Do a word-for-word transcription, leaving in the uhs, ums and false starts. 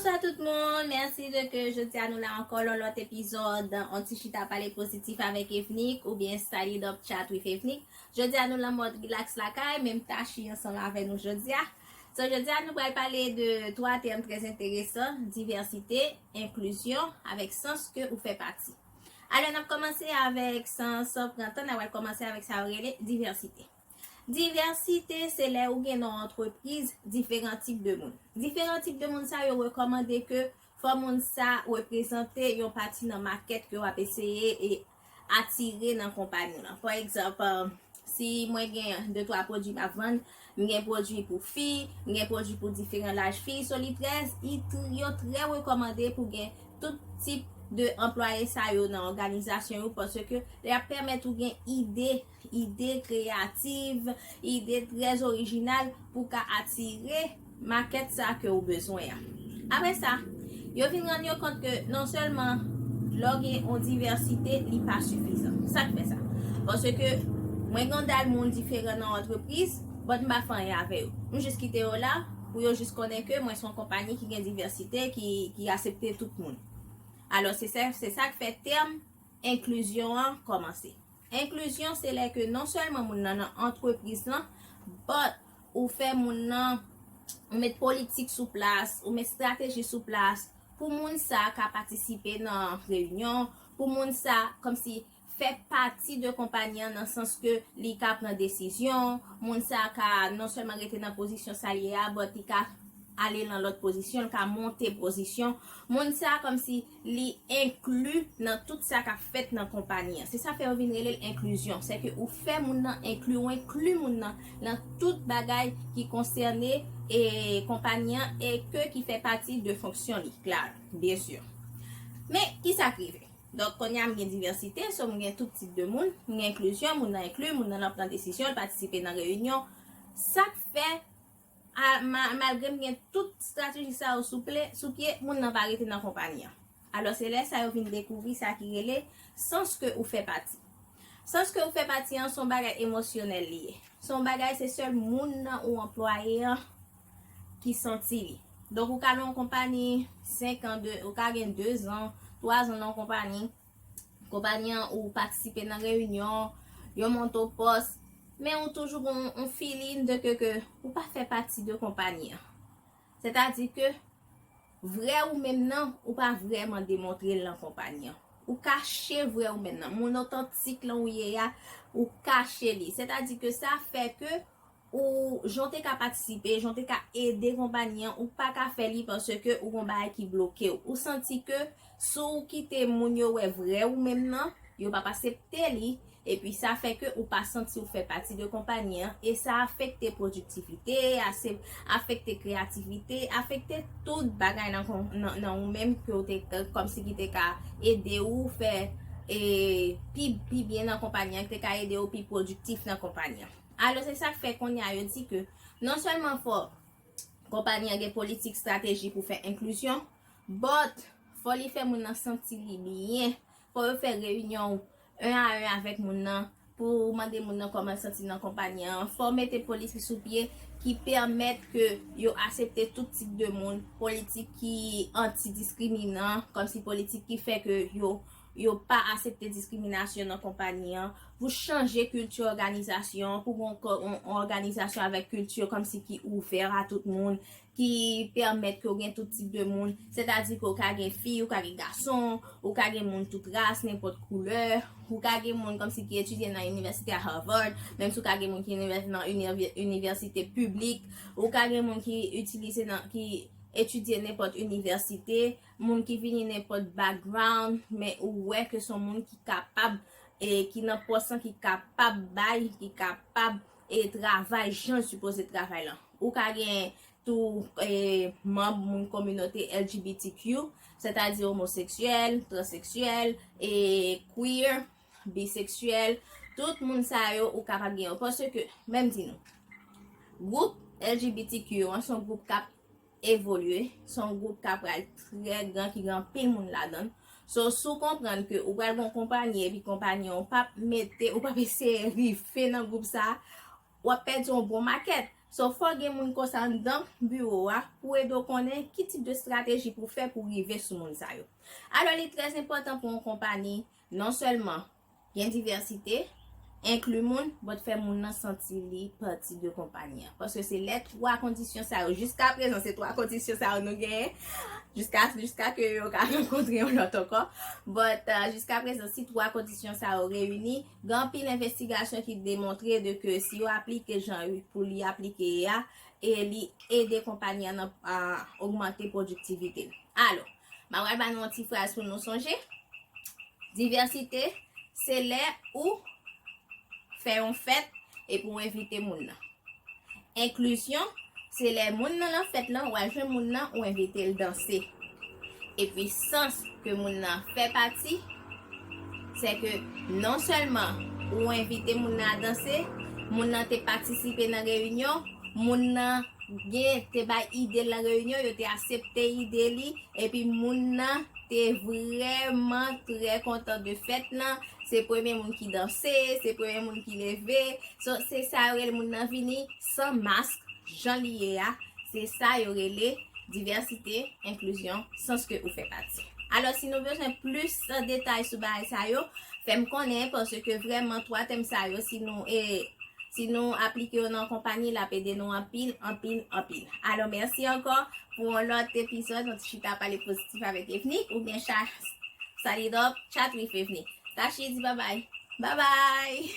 Bonjour à tout le monde, merci de que jodi a nou la ankò lan lòt epizòd On Ti Chita Pale Pozitif avèk Evnik oubyen Study Up Chat with Evnik. Jodi a nou lan mòd relax lakay, menm Tachi ansanm avè nou jodi a. So jodi a nou pral pale de twa tèm trè enteresan, divèsite, enklizyon, avèk sans ke ou fè pati. Alò n ap kòmanse avèk sans, san pran tan, n ap kòmanse avèk sa yo rele divèsite. Divèsite se lè ou gen nan antrepriz diferan tip de moun. Diferan tip de moun sa yo rekòmande ke fò moun sa reprezante yon pati nan makèt ke w ap eseye e atire nan konpayi w lan. Pa egzanp, si mwen gen de twa pwodui m ap vann, m gen pwodui pou fi, m gen pwodui pou diferan laj fi, so li trè, yo trè rekòmande pou gen tout tip de anplwaye sa yo nan òganizasyon yo, paske lè y ap pèmèt ou gen ide, ide kreyativ, ide trè orijinal pou ka atire makèt sa ke ou bezwen an. Apre sa, yo vin rann yo kont ke non sèlman lè w gen yon divèsite, li pa sifizan. Sa k fè sa? Paske mwen gen dal moun diferan nan antrepriz, but m pa fè anyen avè yo. M jis kite yo la pou yo jis konnen ke mwen se yon konpayi ki gen divèsite, ki, ki aksepte tout moun. Alò, se sa, se sa k fè tèm enklizyon an kòmanse. Enklizyon se lè ke non sèlman moun nan nan antrepriz lan, but ou fè moun nan, ou met politik sou plas, ou met estrateji sou plas pou moun sa ka patisipe nan reyinyon, pou moun sa kòmsi fè pati de konpayi an nan sans ke li ka pran desizyon, moun sa ka non sèlman rete nan pozisyon sa l ye a, but li ka ale nan lòt pozisyon, l ka monte pozisyon. Moun sa kòmsi li enkli nan tout sa k ap fèt nan konpayi an. Se sa fè yo vin rele l enklizyon. Se ke ou fè moun nan enkli, ou enkli moun nan nan tout bagay ki konsène e konpayi an e ke ki fè pati de fonksyon li. Kla, byen si. Men, ki sa k rive? Donk, kounye a m gen divèsite, so m gen tout tip de moun, m gen enklizyon, moun nan enkli, moun nan ap pran desizyon, l patisipe nan reyinyon. Sa k fè, a, ma, malgre m gen tout estrateji sa yo sou ple, sou pye, moun nan pa rete nan konpayi an. Alò, se lè sa yo vin dekouvri sa ki rele sans ke ou fè pati. Sans ke ou fè pati an, se yon bagay emosyonèl li ye. Se yon bagay, se sèl moun nan ou anplwaye an ki santi li. Donk, ou ka nan yon konpayi senk an, de, ou ka gen de zan, twa zan nan yon konpayi. Konpayi an, ou patisipe nan reyinyon, yo monte w pòs, men ou toujou gen yon, yon feeling de ke, ke ou pa fè pati de konpayi an. Sètadi ke vrè ou menm nan, ou pa vrèman demontre l nan konpayi an. Ou kache vrè ou menm nan. Moun otantik lan ou ye a, ou kache li. Sètadi ke sa fè ke ou, jan w te ka patisipe, jan w te ka ede konpayi an, ou pa ka fè li paske ou gen bagay ki bloke w. Ou santi ke si w kite moun yo wè vrè ou menm nan, yo p ap aksepte li, epi sa fè ke ou pa santi w fè pati de konpayi an, e sa afekte pwodiktivite, ase-, afekte kreyativite, afekte tout bagay nan, nan, nan ou menm ke w te, kòmsi ki te ka ede w fè, e, pi, pi byen nan konpayi an, ki te ka ede w pi pwodiktif nan konpayi an. Alò, se sa k fè kounye a yo di ke non sèlman fò konpayi an gen politik, estrateji pou fè enklizyon, but fò li fè moun nan santi li byen. Fò yo fè reyinyon en a en avèk moun nan pou mande moun nan kòman l santi nan konpayi an. Fò w mete politik sou pye ki pèmèt ke yo aksepte tout tip de moun, politik ki anti-diskriminan, kòmsi politik ki fè ke yo yo pa aksepte diskriminasyon nan konpayi an, pou chanje kilti òganizasyon, pou gen yon, yon òganizasyon avèk kilti kòmsi ki ouvè a tout moun, ki pèmèt ke w gen tout tip de moun, sètadi ke w ka gen fi, w ka gen gason, w ka gen moun tout ras, nenpòt koulè, w ka gen moun kòmsi ki etidye nan inivèsite a Harvard, menm si w ka gen moun ki inivè-, nan inivè-, inivèsite piblik, w ka gen moun ki itilize nan, ki etidye nenpòt inivèsite, moun ki vini nenpòt background, men ou wè ke se yon moun ki kapab, e ki nan pòs lan, ki kapab bay, ki kapab, e travay jan l sipoze travay lan. Ou ka gen tou, e manm moun kominote L G B T Q, sètadi omoseksyèl, transeksyèl, e queer, biseksyèl, tout moun sa yo ou kapab gen yo. Paske, menm di nou, gwoup L G B T Q an se yon gwoup k ap evolye, se yon gwoup k ap pral trè gran, ki gen anpil moun ladan l. So, si w konprann ke ou pral gen yon konpayi, epi konpayi an, ou p ap mete, ou p ap eseye rive nan gwoup sa a, w ap pèdi yon bon makèt. So, fò gen moun konsa anndan biwo a pou ede w konnen ki tip de estrateji pou fè pou rive sou moun sa yo. Alò, li trè enpòtan pou yon konpani non sèlman gen divèsite, enkli moun, but fè moun nan santi li pati de konpani an. Paske se lè twa kondisyon sa yo, jiska prezan, se twa kondisyon sa yo nou genyen, jiska, jiska ke yo ka rankontre yon lòt ankò. But, uh, jiska prezan, si twa kondisyon sa yo reyini, gen anpil envestigasyon ki demontre de ke si yo aplike jan pou li aplike a, e li ede konpani an nan, uh, ogmante pwodiktivite. Alò, m a pral ba nou yon ti fraz pou nou sonje. Divèsite, se lè ou fè yon fèt epi w envite moun nan. Enklizyon, se lè moun nan nan fèt lan, w al jwenn moun nan, ou envite l danse. Epi sans ke moun nan fè pati, se ke non sèlman ou envite moun nan a danse, moun nan te patisipe nan reyinyon, moun nan gen te bay ide l nan reyinyon, yo te aksepte ide li, epi moun nan te vrèman trè kontan de fèt lan. Se premye moun ki danse, se premye moun ki leve. So, se sa yo rele moun nan vini san mask, jan li ye a. Se sa yo rele divèsite, enklizyon, sans ke ou fè pati. Alò, si nou bezwen plis detay sou bagay sa yo, fè m konnen, paske vrèman, twa tèm sa yo, si nou, e, si nou aplike yo nan konpani, l ap ede nou anpil, anpil, anpil. Alò, mèsi ankò pou yon lòt epizòd, yon ti chita pale pozitif avèk Evni, oubyen cha-, Salidòp, Chat with Evni. Tachi di babay. Babay!